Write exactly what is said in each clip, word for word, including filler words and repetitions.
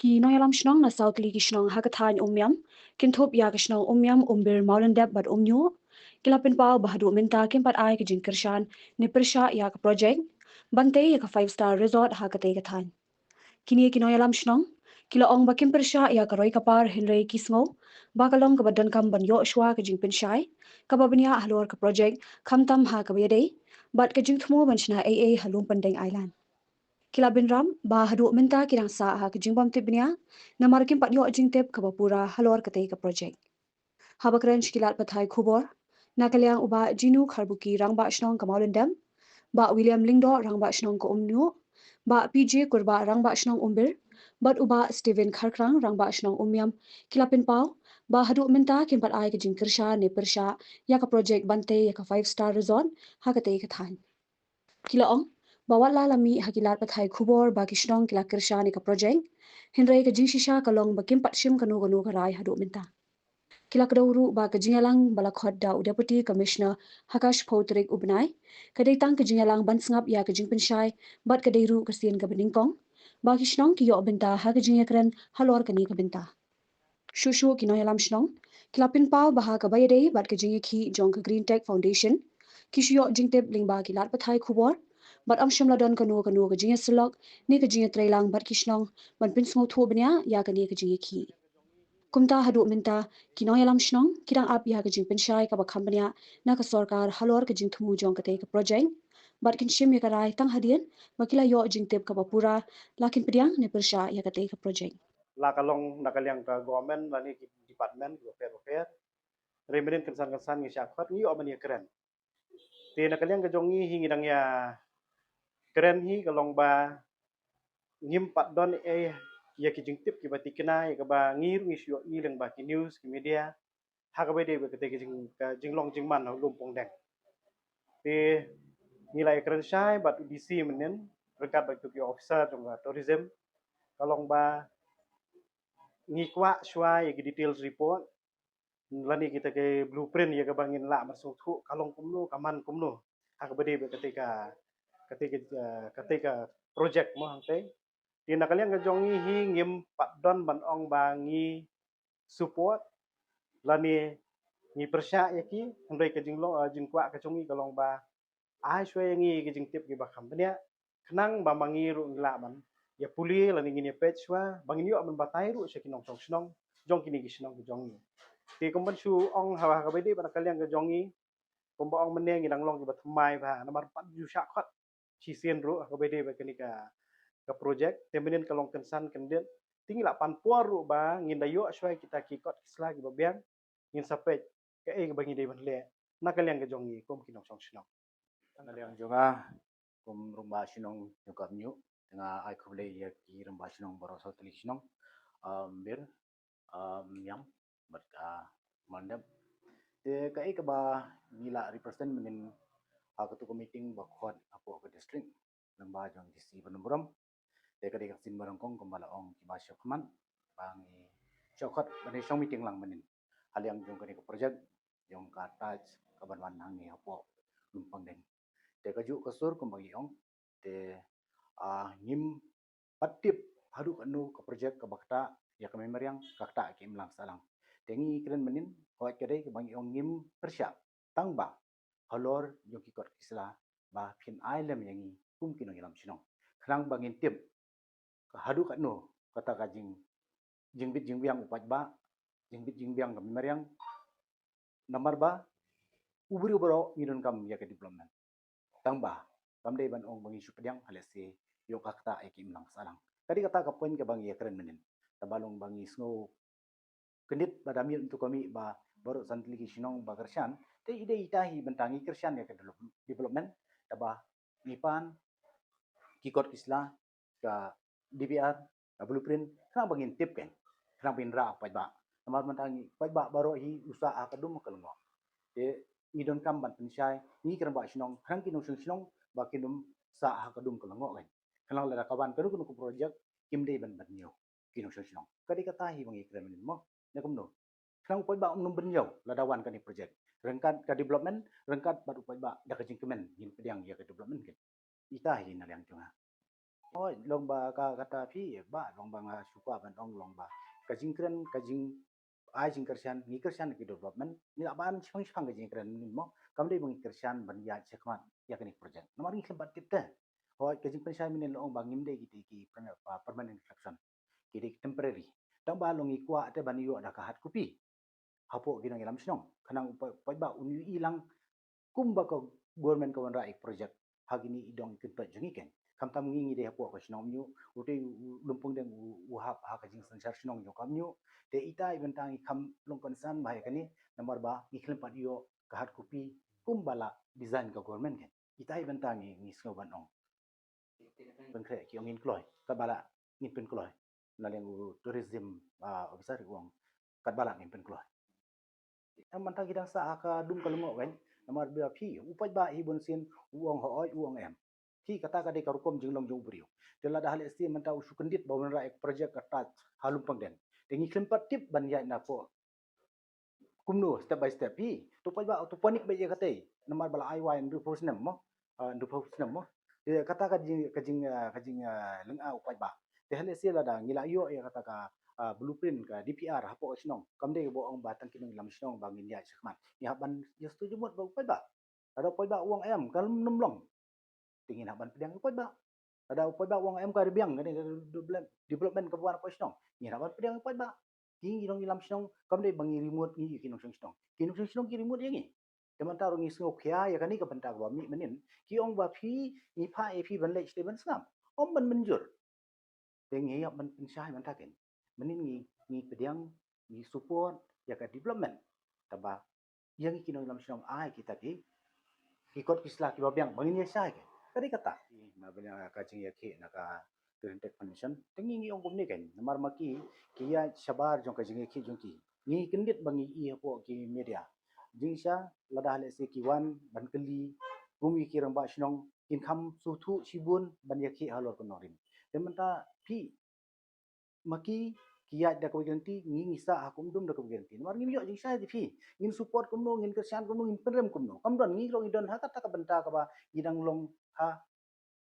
Ki nongïalam shnong na saw tylli ki shnong ha ka thaiñ Umïam, kynthup ïa ka shnong Umïam, Umbir, Mawlyndep bad Umñiuh, ki la pynpaw ba haduh mynta kim pat ai ka jingkyrshan ne pyrshah ïa ka projek ban tei ïa ka five star resort ha katei ka thaiñ. Kine ki nongïalam shnong ki la ong ba kim pyrshah ïa ka roi ka par, hynrei ki sngew ba ka long kaba donkam ban ïoh shuwa ka jingpynshai kaba bniah halor ka projek, khamtam ha kaba ïadei bad ka jingthmu ban shna ei ei ha Lumpyndeng Island. Ki la bynrap ba haduh mynta ki dang sah ha ka jingbym tip bniah namar kim pat ïoh jingtip kaba pura halor katei ka projek. Haba kren sha ki lad pathai khubor na ka liang u Bah Jinu Kharbuki, Rangbah Shnong ka Mawlyndep, Bah William Lyngdoh, Rangbah Shnong ka Umñiuh, Bah P J Kurbah, Rangbah Shnong Umbir, bad u Bah Stephen Kharkrang, Rangbah Shnong Umïam, ki la pynpaw ba haduh mynta kim pat ai ka jingkyrshan ne pyrshah ïa ka projek ban tei ïa ka five star resort ha katei ka thaiñ. Ki la ong ba wat la la mih ha ki lad pathai khubor ba ki shnong ki la kyrshan ïa ka projek, hynrei ka jingshisha ka long ba kim pat shim kano kano ka rai haduh mynta. Ki la kdew ruh ba ka jingïalang ba la khot da u Deputy Commissioner ha ka shiphew tarik u bnai ka dei tang ka jingïalang ban sngap ïa ka jingpynshai bad ka dei ruh ka sien kaba nyngkong ba ki shnong ki ïoh bynta ha ka jingïakren halor kane ka bynta. Shuh shuh ki nongïalam shnong ki la pynpaw ba ha kaba ïadei bad ka jingïakhih jong ka Green Tech Foundation ki shu ïoh jingtip lyngba ki lad pathai khubor bad ym shym la don kano kano ka jingïasyllok ne ka jingïatreilang bad ki shnong ban pynsngewthuh bniah ïa kane ka jingïakhih. Kumta haduh mynta ki nongïalam shnong ki dang ap ïa ka jingpynshai kaba kham bniah na ka sorkar halor ka jingthmu jong katei ka projek bad kin shim ïa ka rai tang hadien ba ki la ïoh jingtip kaba pura, la kin pdiang ne pyrshah ïa katei ka projek. La ka long na ka liang ka government lane ki department kiba pher bapher. Hynrei mynhynnin kynsan kynsan ngi shah khot ngi ïoh ban ïakren. Te na ka liang ka jong ngi hi ngi dang ïakren hi ka long ba ngim pat don ei ïa ki jingtip kiba thikna ïa kaba ngi ruh ngi shu ïohi lyngba ki news ki media ha kaba ïadei bad katei ka jing, ka jinglong jingman ha Lumpyndeng. Te ngi la ïakren shai bad u D C mynhynnin ryngkat bad kitu ki officer jong ka tourism ka long ba ngi kwah shuwa ïa ki details report lane kita ki blueprint ïa kaba ngin lah ban sngewthuh ka long kumno, ka man kumno ha kaba ïadei bad katei ka, katei ka, eh, katei ka project mo hangtei. Te na ka liang ka jong ngi hi ngim pat don ban ong ba ngi support lane ngi pyrshah ïa ki, hynrei ka jinglong, eh, jingkwah ka jong ngi ka long ba ai shuwa ïa ngi ki jingtip kiba kham bniah khnang ba ma ngi ruh ngi lah ban ïa pule lane ngin ïa peit shuwa ba ngin ïoh ban batai ruh sha ki nongshong shnong jong kine ki shnong ki jong ngi. Te kumban shu ong ha kaba ïadei bad ka liang ka jong ngi kumba ong mynne ngi dang long kiba thymmai bha namar pat ju shah khot shisien ruh ha kaba ïadei bad kane ka, ka project. Te mynhynnin ka long kynsan kyndit te ngi la pan por ruh ba ngin da ïoh shuwa kita ki kot ki sla kiba biang ngin sa peit kaei kaba ngi dei ban leh na ka liang ka jong ngi kum ki nongshong shnong. Na liang jong nga kum rangbah shnong jong ka Umñiuh, te nga ai khublei ïa ki rangbah shnong baroh saw tylli ki shnong, um, Umbir, um, Umïam bad ka Mawlyndep. Te kaei kaba ngi la represent mynhynnin ha katu ka meeting ba khot hapoh ka district lyngba jong D C Bad Mawryngkneng. Te ka dei ka sien ba nyngkong kumba la ong kiba shong khmat ba ngi shong khot ba ngi shong meeting lang mynhynnin ha liang jong kane ka project jong ka touch kaban wan hangne hapoh Lumpyndeng. Te kajuh ka sur kumba ngi ong te, ah, ngim pat tip haduh katno ka project kaba ktah ïa ka mei mariang, ka ktah ïa ka imlang sahlang. Te ngi kren mynhynnin hooid ka dei kaba ngi ong ngim pyrshah tang ba halor jong ki kot ki sla ba phin ai lem ïa ngi kum ki nongïalam shnong khnang ba ngin tip ka haduh katno kata ka jing, jingbit jingbiang u paidbah, jingbit jingbiang ka mei mariang. Namar ba u briew baroh ngi donkam ïa ka development. Tang ba kam dei ban ong ba ngi shu pdiang ha lehse ïoh ka ktah ïa ka imlang sahlang. Ka dei kata ka point kaba ngi ïakren mynhynnin. Tang ba long ba ngi sngew kyndit ba da miet mynta ka mih ba baroh san tylli ki shnong ba kyrshan, te i dei ita hi bynta ngi kyrshan ïa ka develop-, development, tang ba ngi pan ki kot ki sla, ka D P R, ka blueprint khnang ba ngin tip kein, khnang ba ngin rah paidbah. Namar mynta ngi paidbah baroh hi u sah ha ka dum ka lyngngoh. Te ngi donkam ban pynshai ngi ki rangbah shnong khnang ki nongshong shnong ba kin ym sah ha ka dum ka lyngngoh kein. Khnang lada ka wan kano kano ka project kim dei ban ban ñiew ki nongshong shnong. Ka dei kata hi ba ngi kren mynhynnin mo. Ne kumno? Khnang u paidbah um nym bynñiew lada wan kane project. Ryngkat ka development, ryngkat bad u paidbah da ka jingkmen ngin pdiang ïa ka development kein. Ita hi na liang jong nga. Hooid, long ba ka kata phi ba long ba nga shu kwah ban ong long ba ka jingkren, ka jing ai jingkyrshan, ngi kyrshan ki development, ngi lah ban shipang shipang ka jingkren mo. Kam dei ba ngi kyrshan ban ïaid shakhmat ïa kane ka project. Namar ngi khlem pat tip te. Hooid, ka jingpynshai mynnin long ba ngim dei ki dei ki permanent attraction, ki dei temporary. Tang ba long ngi kwah te ban ïoh da ka hard copy hapoh ki nongïalam shnong, khnang u paidbah un ïohi lang kumba ka government ka wanrah ïa ki project ha kine i dong i kyntoit jong ngi ken. Khamtam ngi ngi dei hapoh ka shnong Amñiuh, utei u Lumpyngdeng u hap ha ka jingsynshar shnong jong ka Amñiuh. Te ita i bynta ngi kham long concern ba ha kane, namar ba ngi khlem pat ïoh ka hard copy kumba la design ka government ken. Ita i bynta ngi ngi sngew ban ong pynkhreh ki ong ngin kloi, katba lah ngin pynkloi. Na liang u tourism officer u ong katba lah ngin pynkloi. Em, mynta ki dang sah ha ka dum ka lyngngoh kan, namar ba phi u paidbah hi bun sien u ong hooid, u ong em. Phi, kata ka dei ka rukom jinglong jong u briew. Te lada ha lehse mynta u shu kyndit ba wanrah ïa ka project ka Taj ha Lumpyngdeng, te ngi khlem pat tip ban ïaid napoh kumno step by step. Phi, to paidbah to panic beit ïa kata, namar ba la ai wai hynriewphew snem mo, hynriewphew snem mo. Te kata ka jing ka jing ka jing lynga u paidbah. Te ha lehse lada ngi la ïoh ïa kata ka blueprint, ka D P R hapoh ka shnong, kam dei ba ong ba tang ki nongïalam shnong ba ngin ïaid shakhmat. Ngi hap ban ïa sngewthuh jingmut ba u paidbah. Lada u paidbah u ong em, kan ym long. Te ngin hap ban pdiang ïa u paidbah. Lada u paidbah u ong em, ka ri biang kane ka development kaba wan hapoh shnong, ngin hap ban pdiang ïa u paidbah. Ki ngi nongïalam shnong kam dei ba ngi rimot ngi ïa ki nongshong shnong. Ki nongshong shnong ki rimot ïa ngi. Te mynta ruh ngi sngewkhia ïa kane ka bynta kaba mih mynnin. Ki ong ba phi, ngi phah ïa phi ban leit shatei ban sngap, ym ban mynjur. Te ngi ïa ban pynshai mynta ken. Mynnin ngi ngi pdiang, ngi support ïa ka development. Taba ïa ngi ki nongïalam shnong ai kita ki ki kot ki sla kiba biang ba ngin ïa shai ken. Ka dei kata. Na bynta ka jingïakhih na ka Green Tech Foundation, te ngi ngi ong kumne ken, namar ma ki ki ïaid shabar jong ka jingïakhih jong ki. Ngi kyndit ba ngi i hapoh ki media. Jingshisha lada ha lehse ki wan ban kylli kum ïa ki rangbah shnong, kin kham sngewthuh shibun ban ïakhih halor ka nongrim. Te mynta phi, ma ki ki ïaid da kawei ka lynti, ngi ngi sah ha kum dum da kawei ka lynti. Namar ngim ïoh jingshai te phi, ngin support kumno, ngin kyrshan kumno, ngin pynrem kumno. Kam don, ngi ruh ngi don ha kata ka bynta kaba ngi dang long ha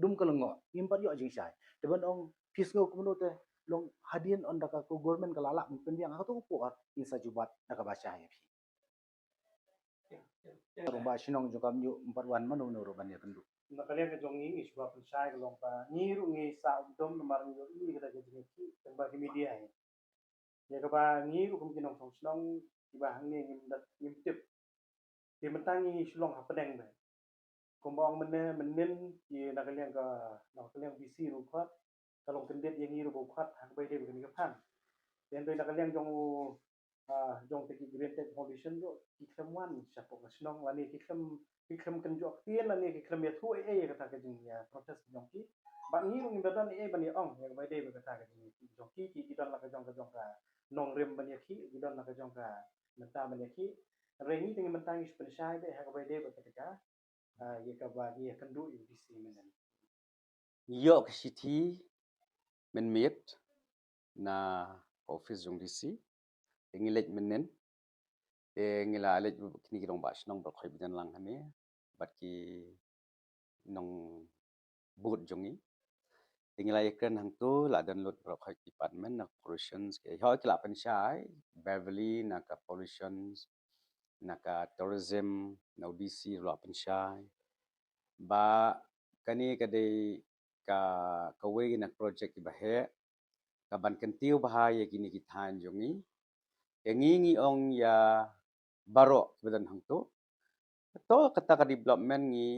dum ka lyngngoh, ngim pat ïoh jingshai. Te ban ong phi sngew kumno te, long hadien ynda ka government ka la lah ban pynbiang, ha kato ka por ngin sa jubab da kaba shai ïa phi. Rangbah shnong jong ka Amñiuh ym pat wan mano mano ruh ban ïakynduh. Na ka liang ka jong ngi, ngi shu ba pynshai ka long ba ngi ruh ngi sah um dom namar ngi ïohi ïa kata ka jingïakhih tang ba ki media hi. Ïa kaba ngi ruh kum ki nongshong shnong kiba hangne ngim da, ngim tip. Te mynta ngi shu long hapdeng beit. Kumba ong mynne mynnin, ki na ka liang ka, na ka liang D C ruh khot ka long kyndit ïa ngi ruh ba u khot ha kaba ïadei bad kane ka fund. Te hynrei na ka liang jong u, ah, jong te ki Green Tech Foundation ruh ki khlem wan shapoh ka shnong lane ki khlem, ki khlem kynjoh ktien lane ki khlem ïathuh ei ei ïa kata ka jing, ïa protest jong ki. Bad ngi ruh ngim da don ei ei ban ïa ong ïa kaba ïadei bad kata ka jing jong ki, ki, ki don la ka jong ka jong ka nongrim ban ïakhih, ki don la ka jong ka bynta ban ïakhih. Hynrei ngi te ngi mynta ngi shu pynshai beit ha kaba ïadei bad kata ka, ah, ïa kaba ngi ïakynduh ïa u D C mynnin. Ngi ïoh ka shithi mynmiet na ka office jong D C. Te ngi leit mynnin. Te ngi la leit bad kine ki rangbah shnong baroh khoit ba jan lang hangne bad ki nongbud jong ngi. Te ngi la ïakren hangto, la don lut baroh khoit department, na pollutions, ki hoi ki la pynshai, Beverly na ka pollutions, na ka tourism, na u D C ruh la pynshai ba kane ka dei ka, kawei na ka project kiba heh kaban kyntiew bha ïa kine ki thaiñ jong ngi. Ïa ngi ngi ong ïa baroh kiba don hangto, to kata ka development ngi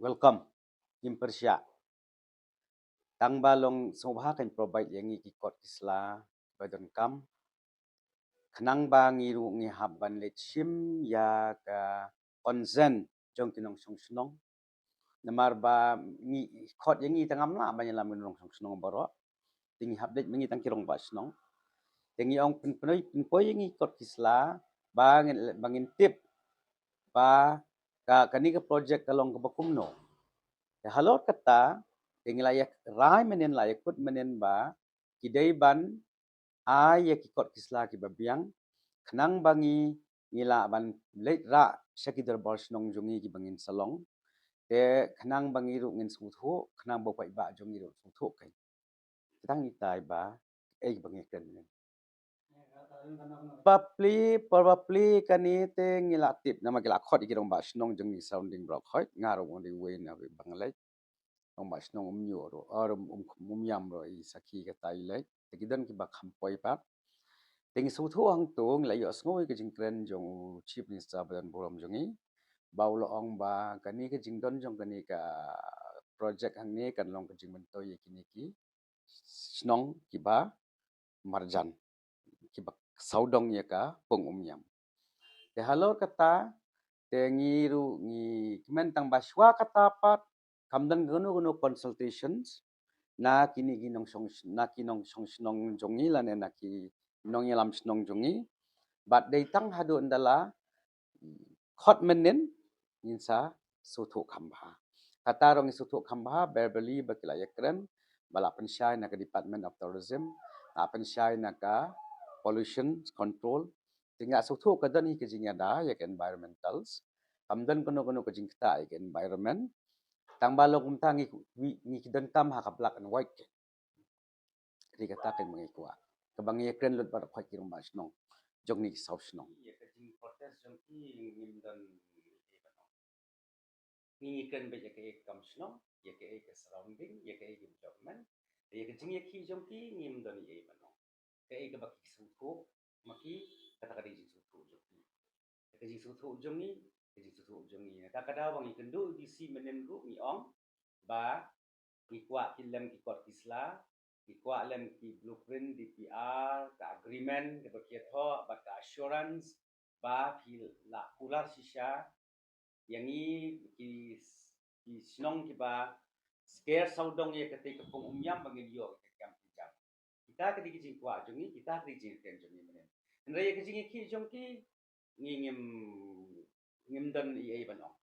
welcome, ngim pyrshah. Tang ba long sngewbha kan provide ïa ngi ki kot ki sla ba donkam, khnang ba ngi ruh ngi hap ban leit shim ïa ka consent jong ki nongshong shnong. Namar ba ngi khot ïa ngi te ngam lah ban ïalam ngi nongshong shnong baroh. Te ngi hap leit ma ngi tang ki rangbah shnong. Te ngi ong pyn, pynpoi, pynpoi ïa ngi kot ki sla ba ngin, ba ngin tip ba ka, kane ka project ka long kaba kumno. Te halor kata te ngi la ïa rai mynnin, la ïa kut mynnin ba ki dei ban ai ïa ki kot ki sla kiba biang, khnang ba ngi, ngi lah ban leit rah sha ki dorbar shnong jong ngi kiba ngin sa long. Te khnang ba ngi ruh ngin sngewthuh, khnang ba u paidbah jong ngi ruh sngewthuh kein. Tang itai ba, eh, ba ngi kren mynnin. Bapli, por bapli kane te ngi la tip, namar ki la khot ïa ki rangbah shnong jong ngi surrounding baroh khoit, nga ruh nga dei uwei na ba nga leit. Rangbah shnong Umñiuh ruh, or Um, Um, Umiam ruh i sakhi kata i leit. Te ki don kiba kham poi pat. Te ngi sngewthuh hangto ngi la ïohsngew ïa ka jingkren jong u Chief Minister ba don burom jong ngi. Ba u la ong ba kane ka jingdon jong kane ka project hangne kan long ka jingmyntoi ïa kine ki shnong kiba marjan, kiba sawdong ïa ka pung Umiam. Te halor kata, te ngi ruh ngi kmen tang ba shuwa kata pat, kam don kano kano consultations, na kine ki nongshong, na ki nongshong shnong jong ngi lane na ki nongïalam shnong jong ngi, bad dei tang haduh ynda la khot mynnin ngin sa sngewthuh kham bha. Kata ruh ngi sngewthuh kham bha, verbally ba ki la ïakren, ba la pynshai na ka Department of Tourism, la pynshai na ka Pollution Control. Te nga sngewthuh ka don hi ka jingïada ïa ka environmentals. Kam don kano kano ka jingktah ïa ka environment. Tang ba long kumta ngi, ngi, ngi ki donkam ha ka black and white. Ri kata kein ba ngi kwah. Kaba ngi ïakren lut bad ki rangbah shnong jong ngi ki saw shnong. Ïa ka jingprotest jong ki ngim don ei ban ong. Ngi ngi kren beit ïa kaei ka kam shnong, ïa kaei ka surrounding, ïa kaei ka development. Ïa ka jingïakhih jong ki ngim don ei ban ong. Kaei kaba ki sngewthuh ma ki, kata ka dei jingsngewthuh jong ki. Ka jingsngewthuh jong ngi, ka jingsngewthuh jong ngi. Kata ka daw ba ngi kynduh D C mynnin ruh ngi ong ba ngi kwah ki lem ki kot ki sla, ngi kwah lem ki blueprint, D P R, ka agreement kaba ki ïathoh bad ka assurance ba phi la kular shisha ïa ngi ki, ki shnong kiba sker sawdong ïa katei ka pung Umiam ba ngin ïoh ïa ka kam ki jam. Kita ka dei ka jingkwah jong ngi, kita ka dei ka jingkren jong ngi mynnin. Hynrei ïa ka jingïakhih jong ki ngi ngim, ngim don ei ei ban ong.